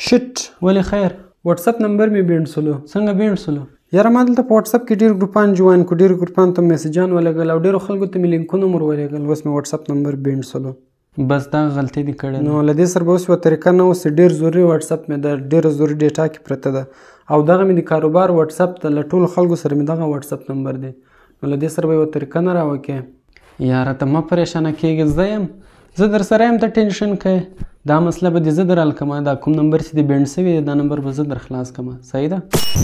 شټ، ولې خیر؟ واتساپ نمبر مې بینډ سولو. څنګه بینډ سولو؟ یاره ما دلته په واتساپ کې ډېر ګروپان جوین کړو، ډېرو ګروپانو ته میسجان ولېږل او ډېرو خلکو ته مې لینکونه هم ور ولېږل. اوس مې واتساپ نمبر بینډ سولو. بس دا غلطي دې کړې ده. نو له دې سره به اوس یوه طریقه نه اوسي. ډېر ضروري واتساپ مې ده، ډېره ضروري ډیټا کې پرته ده او دغه مې د کاروبار واتساپ ته له ټولو خلکو سره مې دغه واتساپ نمبر دی. نو له دې سره به یوه طریقه نه راوکې. یاره ته مه پریشانه کېږې، زه یم، زه در سره یم، ته ټینشن کوې. دا مسله به دې زه در حل کړم. دا کوم نمبر چې دې بینډ سوی دی دا نمبر به زه در خلاص کړم. صحیح ده؟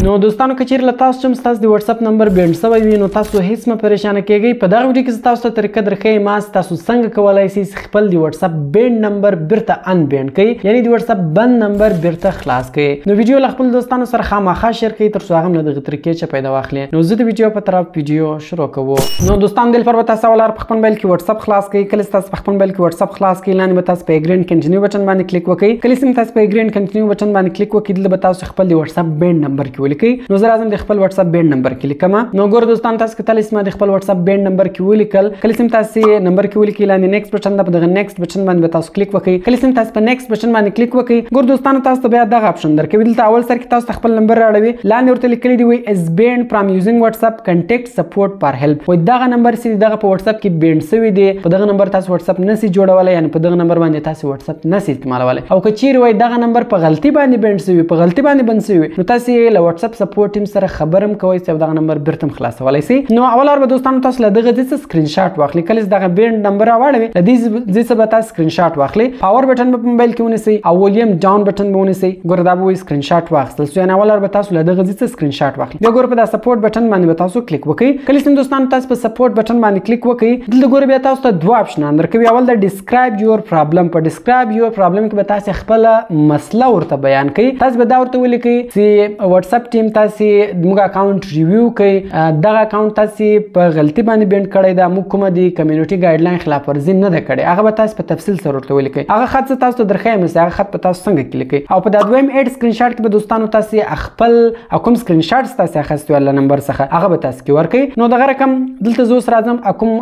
نو دوستانو که چیرې له تاسو هم ستاسو د واتساپ نمبر بینډ سوی وي نو تاسو هیڅ مه پریشانه کېږئ. په دغه ویډیو کې زه تاسو ته طریقه درښیم چې تاسو څنګه کولای شئ چې خپل د واتساپ بینډ نمبر بیرته ان بینډ کړئ، یعنی د واتساپ بند نمبر بیرته خلاص کړئ. نو ویډیو له خپل دوستانو سره خامخا share کړئ تر څو هغه هم له دغې طریقې چې پیدا واخلي. نو زه د ویډیو په طرف ویډیو شروع کوو. نو دوستان دې لپاره به تاسو اول په خپل موبایل کې واتساپ خلاص کړئ. کله چې تاسو په خپل موبایل کې واتساپ خلاص کړئ لاندې به تاسو په agree and continue بټن باندې کلیک وکړئ. کله چې تاسو په agree and continue بټن باندې کلیک وکړئ دلته به تاسو خپل د واتساپ بینډ نمبر کې ولیکئ. نو زه راځم د خپل واتساپ بینډ نمبر کې لیکم. نو ګور دوستان تاسو کتلی چې ما د خپل واتساپ بینډ نمبر کې ولیکل. کله چې تاسو نمبر کې ولیکئ لاندې نیکسټ بټن ده، په دغه نیکسټ بټن باندې به تاسو کلیک وکړئ. کله چې تاسو په نیکسټ بټن باندې کلیک وکړئ ګور دوستان تاسو ته بیا دغه اپشن درکوي. دلته اول سر کې تاسو خپل نمبر راړوي، لاندې ورته لیکلي دي وي is banned from using WhatsApp contact support for help. وای دغه نمبر چې دغه په واتساپ کې بینډ سوی دی په دغه نمبر تاسو واتساپ نسی جوړولای، یعنی په دغه نمبر باندې تاسو واتساپ نسی استعمالولای. او که چیرې وای دغه نمبر په غلطي باندې بینډ سوی، په غلطي باندې بند سوی، نو تاسو له واتساپ support team سره خبرم کوئ چې دغه نمبر بیرته خلاصولای شئ. نو اول به دوستانو تاسو له دغه ځای څخه سکرین شاټ واخلئ. کله چې دغه بینډ نمبر راواړوي له دې ځای څخه به تاسو سکرین شاټ واخلئ. پاور بټن به په موبایل کې ونیسئ او volume down بټن به ونیسئ. ګوره دا به وایي سکرین شاټ واخیستل سو، یعنی اول به تاسو له دغه ځای څخه سکرین شاټ واخلئ. بیا ګوره په دا support بټن باندې به تاسو کلیک وکړئ. کله چې دوستانو تاسو په support بټن باندې کلیک وکړئ دلته ګوره بیا تاسو ته دوه اپشنان درکوي. اول د describe your problem، په describe your problem کې به تاسو خپله مسله ورته بیان کړئ. تاسو به دا ورته ولیکئ چې واتساپ ټیم تاسو موږ اکاونټ review کړئ، دغه اکاونټ تاسو په غلطي باندې بینډ کړی دا موږ کومه د community guideline خلاف ورزي نه ده کړې، هغه به تاسو په تفصیل سره ورته ولیکئ. هغه خط زه تاسو ته درښیم چې هغه خط به تاسو څنګه کې لیکئ. او په دا دویم add screenshot کې به دوستانو تاسو خپل او کوم سکرین شاټ تاسو اخیستی وو له نمبر څخه هغه به تاسو کې ورکړئ. نو دغه رقم دلته زه اوس راځم کوم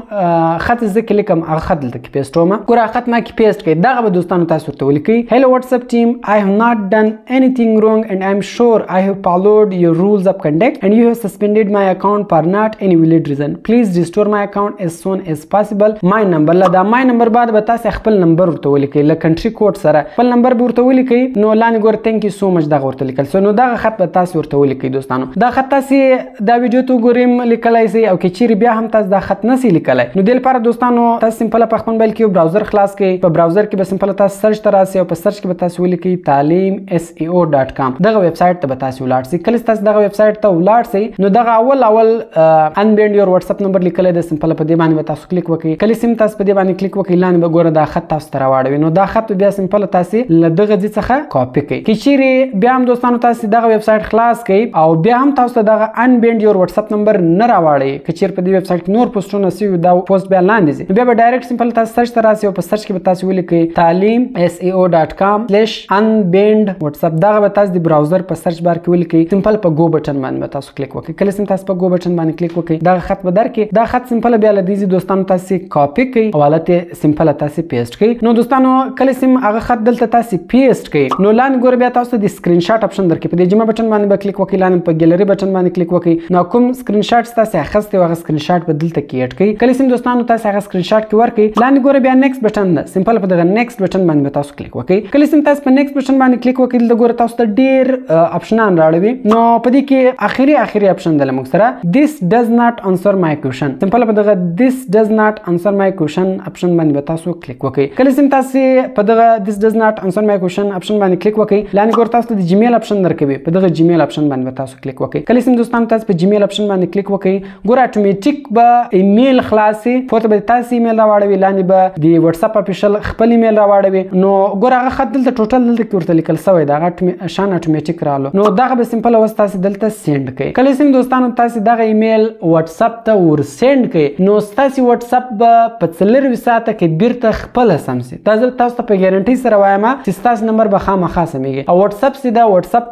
خط زه کې لیکم هغه خط دلته کې paste وم. ګوره هغه خط ما کې paste کړئ، دغه به دوستانو تاسو ورته ولیکئ hello WhatsApp team, I have not done anything wrong and I am sure I have followed your rules of conduct and you have suspended my account for not any valid reason. Please restore my account as soon as possible. My number. له دا my number بعد به تاسو خپل نمبر ورته ولیکئ له country code سره خپل نمبر به ورته ولیکئ. نو لاندې ګوره thank you so much دغه ورته لیکل سو. نو دغه خط به تاسو ورته ولیکئ. دوستانو دا خط تاسو دا ویډیو ته وګورئ لیکلای سئ، او که چیرې بیا هم تاسو دا خط نه سئ لیکلای نو دې لپاره دوستانو تاسو simple په خپل موبایل کې یو browser خلاص کړئ. په browser کې به simple تاسو search ته راسئ او په search کې به تاسو ولیکئ تعلیم seo.com. دغه ویب سایټ ته به تاسو ولاړ سئ. کله چې تاسو دغه ویب سایټ ته ولاړ سئ نو دغه اول اول unbanned your WhatsApp number لیکلی دی، simple په دې باندې به تاسو کلیک وکړئ. کله چې تاسو په دې باندې کلیک وکړئ لاندې به ګوره دا خط تاسو ته راواړوي. نو دا خط بیا simple تاسو له دغه ځای څخه کاپي کړئ. که چیرې بیا هم دوستانو تاسو دغه ویب سایټ خلاص کړئ او بیا هم تاسو ته دغه unbanned your WhatsApp number نه راواړوي، که چیرې په دې ویب سایټ کې نور پوسټونه سوي دا پوسټ بیا لاندې ځي، نو بیا به direct simple تاسو search ته راسئ او په search کې به تاسو ولیکئ تعلیم seo.com/unbanned WhatsApp. دغه به تاسو د browser په search bar کې ولیکئ. simple په go بټن باندې به تاسو کلیک وکړئ. کله چې تاسو په go بټن باندې کلیک وکړئ دغه خط به درکړي. دا خط simple بیا له دې ځای دوستانو تاسو کاپي کړئ او حالت simple تاسو paste کړئ. نو دوستانو کله چې هغه خط دلته تاسو paste کړئ نو لاندې ګوره بیا تاسو د سکرین شاټ اپشن درکړي. په دې جمع بټن باندې به کلیک وکړئ، لاندې په ګیلری بټن باندې کلیک وکړئ. نو کوم سکرین شاټ تاسو اخیستی هغه سکرین شاټ به دلته کې add کړئ. کله چې دوستانو تاسو هغه سکرین شاټ کې ورکړئ لاندې ګوره بیا نیکسټ بټن ده، simple په دغه نیکسټ بټن باندې به تاسو کلیک وکړئ. کله چې تاسو په نیکسټ بټن باندې کلیک وکړئ دلته ګوره تاسو ته ډیر اپشنان راړوي. نو په دې کې اخري اپشن ده له موږ سره this does not answer my question. simple په دغه this does not answer my question اپشن باندې به تاسو کلیک وکړئ. کله چې تاسو په دغه this does not answer my question اپشن باندې کلیک وکړئ لاندې ګوره تاسو ته د جیمیل اپشن درکوي. په دغه جیمیل اپشن باندې به تاسو کلیک وکړئ. کله چې دوستان تاسو په جیمیل اپشن باندې کلیک وکړئ ګوره اتوماتیک به ایمیل خلاصي، پورته به تاسو ایمیل راواړوي، لاندې به د واتساپ official خپل ایمیل راواړوي. نو ګوره هغه خط دلته total دلته کې ورته لیکل سوی دی، هغه شان اتوماتیک رالو. نو دغه به simple اوس تاسو دلته send کړئ. کله چې دوستانو تاسو دغه ایمیل واتساپ ته ور send کړئ نو ستاسو واتساپ به په 24 ساعته کې بیرته خپله سم سي. دا زه تاسو ته په ګارانټي سره وایم چې ستاسو نمبر به خامخا سمېږي. او واتساپ سیده واتساپ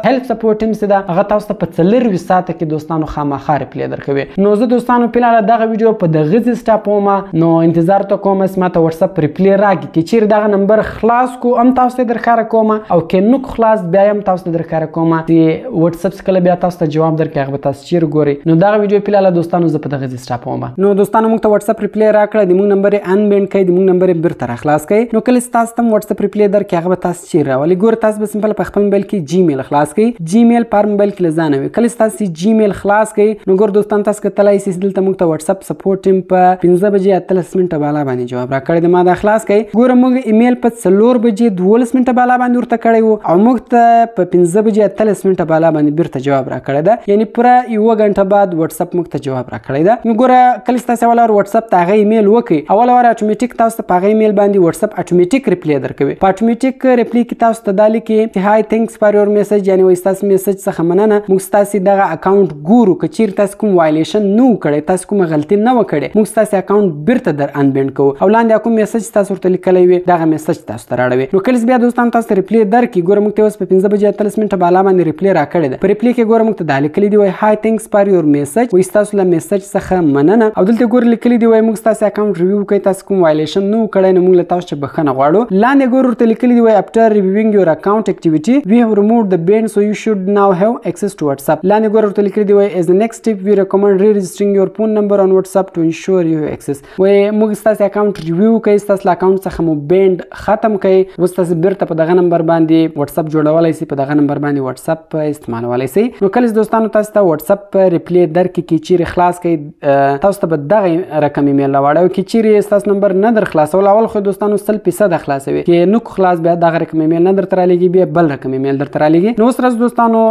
help support team سیده هغه تاسو ته په 24 ساعته کې دوستانو خامخا reply درکوي. نو زه دوستانو فلحال دغه ویډیو په دغه ځای stop وم، نو انتظار ته کوم چې ماته واتساپ reply راکړي. که چیرې دغه نمبر خلاص کو هم تاسو ته درښکاره کوم، او که نه کو خلاص بیا هم تاسو ته درښکاره کوم چې واتساپ څخه کله بیا تاسو ته جواب درکړي هغه به تاسو چیرې ګورئ. نو دغه ویډیو فلحال دوستانو زه په دغه ځای سټاپ وم. نو دوستانو موږ ته واتساپ reply راکړه، د موږ نمبر یې unbanned کړئ، د موږ نمبر یې بیرته راخلاص کړئ. نو کله چې تاسو ته هم واتساپ reply درکړي هغه به تاسو چیرې راولي؟ ګوره تاسو به simple په خپل موبایل کې جیمیل خلاص کړئ، جیمیل په هر موبایل کې له ځانه وي. کله چې تاسو جیمیل خلاص کړئ نو ګور دوستان تاسو کتلای شئ دلته موږ ته واتساپ support team په 5:18 بالا باندې جواب راکړی دی. ما دا خلاص کړئ. ګوره موږ ایمیل په 4:12 بالا باندې ورته کړی وو او موږ ته په 5:18 بالا باندې بیرته جواب راکړی ده، یعنی پوره یوه ګنټه بعد واتساپ موږ ته جواب راکړی ده. نو ګوره کله چې تاسو اول وار واتساپ ته هغه ایمیل وکړئ، اول وار اتوماتیک تاسو ته په هغه ایمیل باندې واتساپ اتوماتیک reply درکوي. په اتوماتیک reply کې تاسو ته دا لیکي چې hi thanks for your message، یعنی وایي ستاسو message څخه مننه، موږ ستاسو دغه account ګورو، که چیرې تاسو کوم violation نه وو کړی، تاسو کومه غلطي نه وه کړې، موږ ستاسو account بیرته در unbanned کوو او لاندې کوم message تاسو ورته لیکلی وي دغه message تاسو ته راړوي. نو کله چې بیا دوستان تاسو ته reply درکړي، ګوره موږ ته اوس په 5:18 بالا باندې reply راکړې ده. په reply کې ګوره موږ ته دا لیکلي دي وایي hi thanks for your message، وایي ستاسو له message څخه مننه، او دلته ګوره لیکلي دي وایي موږ ستاسو account review کوي، تاسو کوم violation نه وو کړی، نو موږ له تاسو څخه بښنه غواړو. لاندې ګوره ورته لیکلي دي وایي افتر ریویوینګ یور اکاونټ اکټیویټي وی هاو ریمووډ د بین سو یو شوډ ناو هاو اکسس ټو واتساپ. لاندې ګوره ورته لیکلي دي وایي as the next step we recommend re-registering your phone number on WhatsApp to ensure you have access. وایي موږ ستاسو account review کوي، ستاسو له account څخه مو banned ختم کړئ، اوس تاسو بیرته په دغه نمبر باندې واتساپ جوړولی سئ، په دغه نمبر باندې واتساپ استعمالولی سئ. نو کله چې دوستانو تاسو ته واتساپ reply درکړي که چیرې خلاص کړئ تاسو ته به دغه رقم ایمیل راواړوي، او که چیرې ستاسو نمبر نه در خلاصول، اول خو دوستانو 100% خلاصوي، که نه کو خلاص بیا دغه رقم ایمیل نه درته رالیږي، بیا بل رقم ایمیل درته رالیږي. نو اوس راځو دوستانو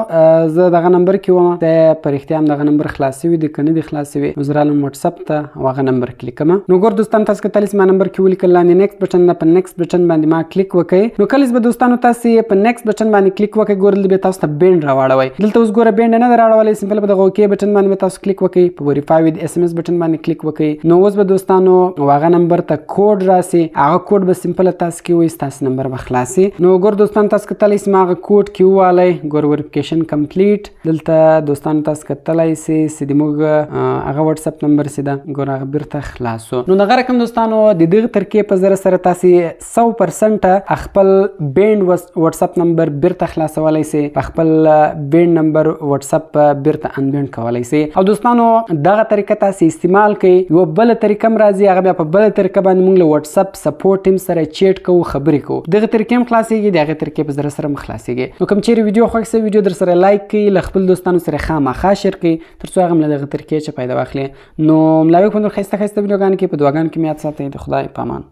زه دغه نمبر کې وم، ته په رښتیا هم دغه نمبر خلاص شوي دی که نه دی خلاص شوي، نو زه رالم واتساپ ته او هغه نمبر کلیک کوم. نو ګور دوستان تاسو کتلی چې ما نمبر کې ولیکل، لاندې next button ده، په next button باندې ما کلیک وکړئ. نو کله چې به دوستانو تاسو په next button باندې کلیک وکړئ، ګور دلته به تاسو ته banned راواړوي. دلته اوس ګوره banned نه راړولی، simple په دغه OK button باندې به تاسو کلیک وکړئ، په verify with SMS button باندې کلیک وکړئ. نو اوس به دوستانو هغه نمبر ته کوډ راسي، هغه کوډ به simple تاسو کې وایي، ستاسو نمبر به خلاص شي. نو ګور دوستان تاسو کتلی شئ ما هغه کوډ کې ووالی، ګور verification complete. دلته دوستانو تاسو کتلی شئ چې د موږ هغه واتساپ نمبر چې ده ګور هغه بیرته خلاص شو. نو دغه رقم دوستانو د دغه ترکیب په ذریعه سره تاسو 100% خپل banned واتساپ نمبر بیرته خلاصولی شئ، په خپل banned نمبر واتساپ بیرته unbanned کولی شئ. او دوستانو دغه طریقه تاسو استعمال کړئ. یوه بله طریقه هم راځي، هغه بیا په بله طریقه باندې موږ له واتساپ support team سره چیټ کوو، خبرې کوو، دغه طریقې هم خلاصېږي، د هغې طریقې په ذریعه سره هم خلاصېږي. نو کوم چیرې ویډیو خوښ سي ویډیو در سره like کړئ، له خپل دوستانو سره خامخا share کړئ تر څو هغه هم له دغه طریقې چې پیدا واخلي. نو ملاوي په نور ښایسته ښایسته ویډیوګانو کې په دعاګانو کې مې یاد ساتئ. د خدای په امان.